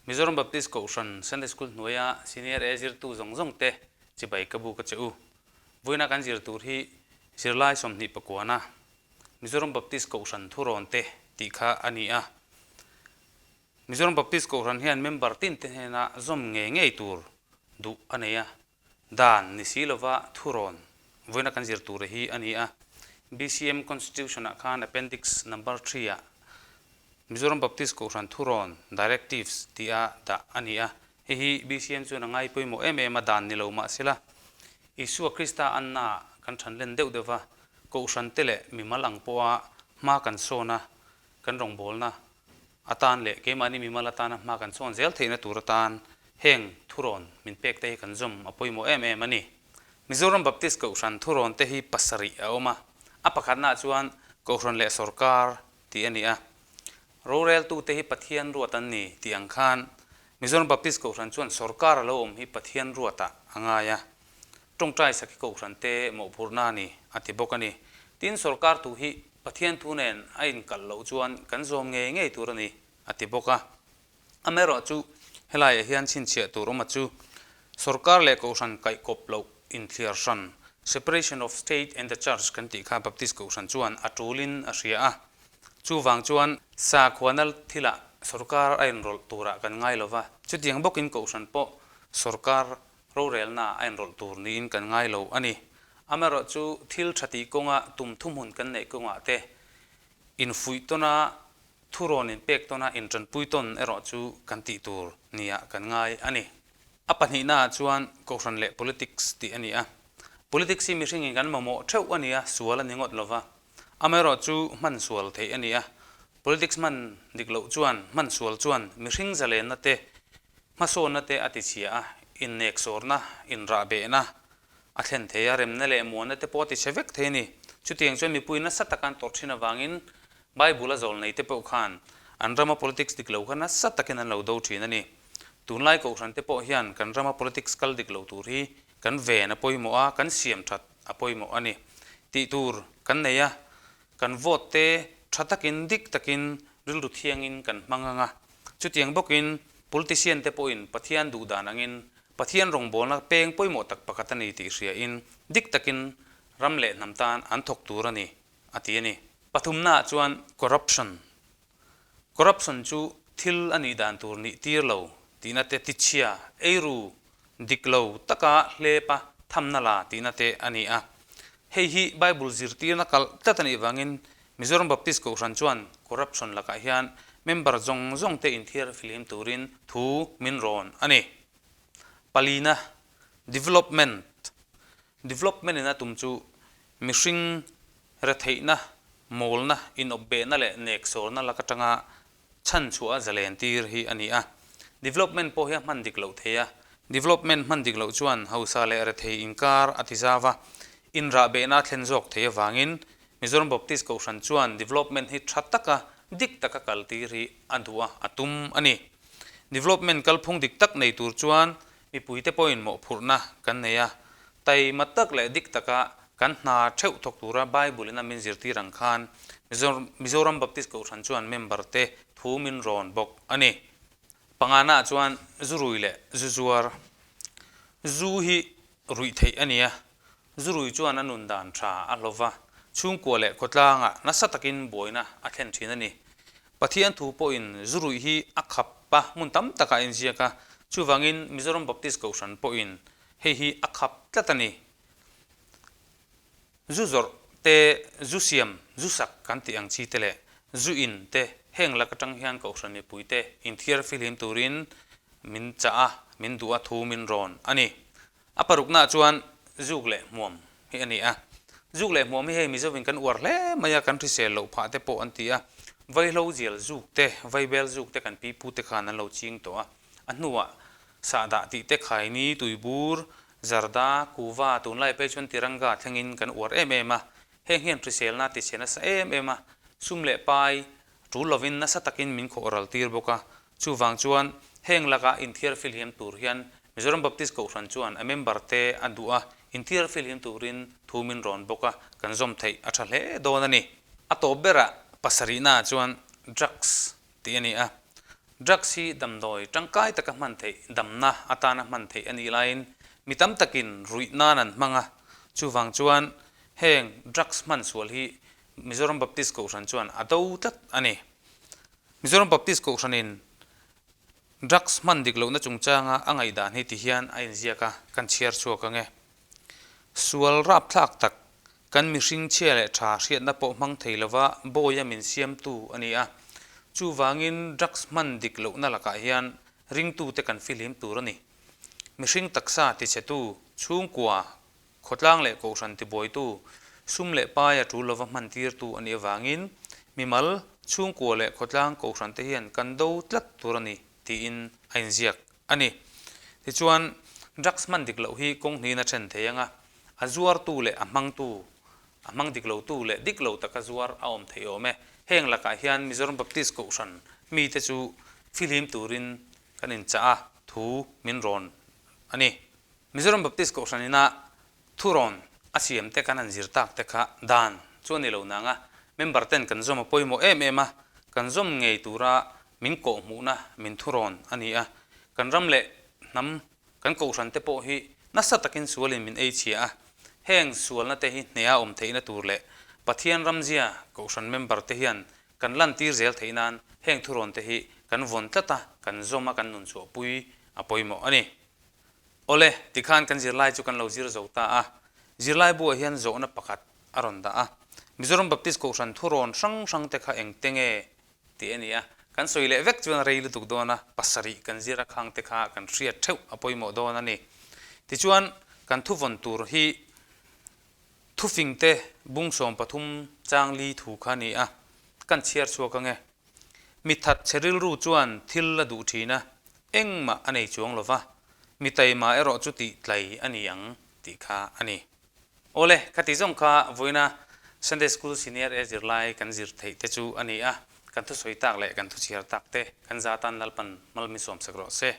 Mizoram Baptist Kohhran Sunday School hnuaia Senior A zirtu zawng zawng te chibai ka bu ka che u. Vawiina kan zir tur hi zirlai 29-a Mizoram Baptist Kohhran thurawn te tih kha a ni a. Mizoram Baptist Kohhran hian member tin te hnena zawm ngei ngei tur duh a nei a. Dan ni si lova thurawn vawiina kan zir tur hi a ni a. BCM Constitution ah khan Appendix Number Three ah Mizoram Baptist Kohhran thurawn, Directives, tih a dah a ni a. Hei hi BCM chuan a ngai pawimawh em em a, dan ni lo mah sela Isua Krista anna ah kan than len deuh deuh va, Kohhran te leh mimal ang pawha hma kan sawn a, kan rawngbawlna atan leh keimahni mimal atana hma kan sawn zel theihna tur atan heng thurawn min pek te hi kan zawm a pawimawh em em a ni. Mizoram Baptist Kohhran thurawn te hi pasarih a awm a, a pakhatnaah chuan Kohhran leh Sawrkar tih a ni a. Roreltute hi Pathian ruat an ni tih ang khan Mizoram Baptist Kohhran chuan sawrkar a lo awm hi Pathian ruatah a ngai a. Tawngtai sakhi Kohhran te mawhphurhna a ni a ti bawk a ni. Tin, sawrkar thu hi Pathian thu nen a inkalh loh chuan kan zawm ngei ngei tur a ni a ti bawk a. Amaherawhchu helaiah hian chhinchhiah tur awm a chu sawrkar leh Kohhran kaihkawp loh inthliar hran, separation of state and the church, kan tih kha Baptist Kohhran chuan a tulin a hria a. Chuvang chuan sakhuana thilah sawrkar a inrawlh turah kan ngai lo va, chutiang bawkin Kohhran pawh sawrkar rorelnaah a inrawlh tur niin kan ngai lo a ni. Amaherawhchu thil tha tih kawnga tum thuhmun kan neih kawngah te infuih tawna Thurawn inpek tawna intanpui tawn erawh chu kan tih tur nia kan ngai a ni. A pahnihnaah chuan Kohhran leh Politics tih a ni a. Politics hi mihringin kan mamawh theuh a ni a, sual a ni ngawt lova. Amaherawh chu hman sual theih a ni a. Politics hman dik loh chuan, hman sual chuan mihring zalenna te, hmasawnna te a tichhia a, inneksawrna, inrahbehna a thlen thei a, remna leh muanna te pawh a tichhe vek thei a ni. Chutiang chuan mipui nasa taka an tawrh thin avangin Bible a zawl nei te pawh khan an rama politics dik lo kha nasa takin an lo do thin a ni. Tunlai Kohhran te pawh hian kan rama politics kal dik lo tur hi kan ven a pawimawh a, kan siam that a pawimawh a ni. Tih tur kan nei a, kan vote te tha takin dik takin rilru thiangin kan hmang ang a. Chutiang bawkin politician te pawhin Pathian duh dan angin Pathian rawngbawlna peng pawimawh tak pakhat a ni tih hriain dik takin ram leh hnam tan an thawk tur a ni a ti a ni. Pathumnaah chuan corruption. Corruption chu thil a nih dan tur nih tir lo tihna te, tichhia, eiru, dik lo taka hlepa thamna la tihna te a ni a. Hei hi Bible zirtirna kalh tlat a nih vangin Mizoram Baptist Kohhran chuan corruption lakah hian member zawng zawng te inthiar fihlim turin thu min rawn a ni. Palina, Development. Development in a tum chu mihring retheihna, mawlna, inawpbehna leh neksawrna lak atanga chhan chhuah a zalen tir hi a ni a. Development pawh hi a hman dik loh thei a. Development hman dik loh chuan hausa leh rethei inkar a ti zau a, inrahbehna a thlen zawk thei avangin Mizoram Baptist Kohhran chuan development hi tha taka dik taka kal tir hi a duh a, a tum a ni. Development kalphung dik tak nei tur chuan mipuite pawhin mawhphurhna kan nei a, taima tak leh dik taka kan hna theuh thawk tura Bible in a min zirtir ang khan Mizoram Baptist Kohhran chuan member te thu min rawn bawk a ni. Pangana chuan zu rui leh zu zuar. Zu hi ruih theih a ni a, zu rui chuan a nun dan tha a hlawh va, chhungkua leh khawtlangah nasa takin buaina a thlen thin a ni. Pathian thu pawhin zu ruih hi a khap a, hmun tam takah a inziak a, chuvangin Mizoram Baptist Kohhran pawhin hei hi a khap tlat a ni. Zu zawrh te, zu siam, zu sak kan tih ang chi te leh zu in te heng lak atang hian Kohhran mipuite inthiar fihlim turin min chah a, min duh a, thu min rawn a ni. A paruknaah chuan zuk leh hmuam hi a ni a. Zuk leh hmuam hi hei Mizovin kan uar hle mai a, kan hrisel loh phah te pawh an ti a. Vaihlo zial zuk te, vaibel zuk te kan pipu te khan an lo ching tawh a. A hnuah sahdah tih te, khaini, tuibur, zarda, kuva, tunlai phei chuan tiranga thlengin kan uar em em a. Heng hian hriselna ti chhe nasa em em a, sum leh pai tul lovin nasa takin min khawh ral tir bawk a. Chuvang chuan heng laka inthiar filhiam tur hian Mizoram Baptist Kohhran chuan a member te a duh a, inthiar filhiam turin thu min rawn bawk a, kan zawm theih a tha hle dawn a ni. A tawp berah pasarihnaah chuan drugs tih a ni a. Drugs hi damdawi tangkai taka hman theih, damna atana hman theih a nih laiin mi tam takin ruih nan an hmang a, chuvang chuan heng drugs hman sual hi Mizoram Baptist Kohhran chuan a do tlat a ni. Mizoram Baptist Kohhranin drugs hman dik lohna chungchanga a ngaihdan hi tihian a inziak a, kan chhiar chhuak ang e. Sual rapthlak tak, kan mihring chhia leh tha hriatna pawh hmang thei lova bawia min siamtu a ni a. Chuvangin drugs hman dik lohna lakah hian ringtute kan fihlim tur a ni. Mihring taksa tichhetu, chhungkua, khawtlang leh kohhran tibuaitu, sum leh paia tul lova hman tirtu a nih avangin mimal, chhungkua leh khawtlang kohhrante hian kan do tlat tur a ni tiin a inziak a ni. Tichuan, drugs hman dik loh hi kawng hnihin a then thei ang a, a zuartu leh a hmangtu, a hmang dik lotu leh dik lo taka zuar a awm thei awm e. Heng lakah hian Mizoram Baptist Kohhran mite chu fihlim turin kan inchah a, thu min rawn a ni. Mizoram Baptist Kohhran ina Thurawn a siam te kan han zir tak te kha dan chu a ni lo nang a, member ten kan zawm a pawimawh em em a, kan zawm ngei tura min kawhhmuhna min thurawn a ni a, kan ram leh hnam kan kohhran te pawh hi nasa takin sualin min ei chhia a, heng sualna te hi hneha awm theihna tur leh Pathian ramzia kohhran member te hian kan lantir zel theih nan heng thurawn te hi kan vawn tlat a, kan zawm a kan nun chhuahpui a pawimawh a ni. Awle, tikhan kan zirlai chu kan lo zir zo ta a. Zirlai buah hian zawhna pakhat a rawn dah a. Mizoram Baptist Kohhran thurawn hrang hrang te kha engte nge tih a ni a. Kan sawi leh vek chuan rei lutuk dawn a, pasarih kan zir a khang te kha kan hriat theuh a pawimawh dawn a ni. Tichuan, kan thuvawn tur hi thufingte bung 13 chang li thu kha a ni a, kan chhiar chhuak ang e. Mi that che rilru chuan thil la duh thin a, engmah a nei chuang lo va, mi taima erawh chu tih tlai a ni ang tih kha a ni. Awle, khati zawng kha vawiina Sunday School Senior A zirlai kan zir theih te chu a ni a, kan thusawi tak leh kan thuchhiar tak te kan za tan Lalpan malmi sawmsak rawh se.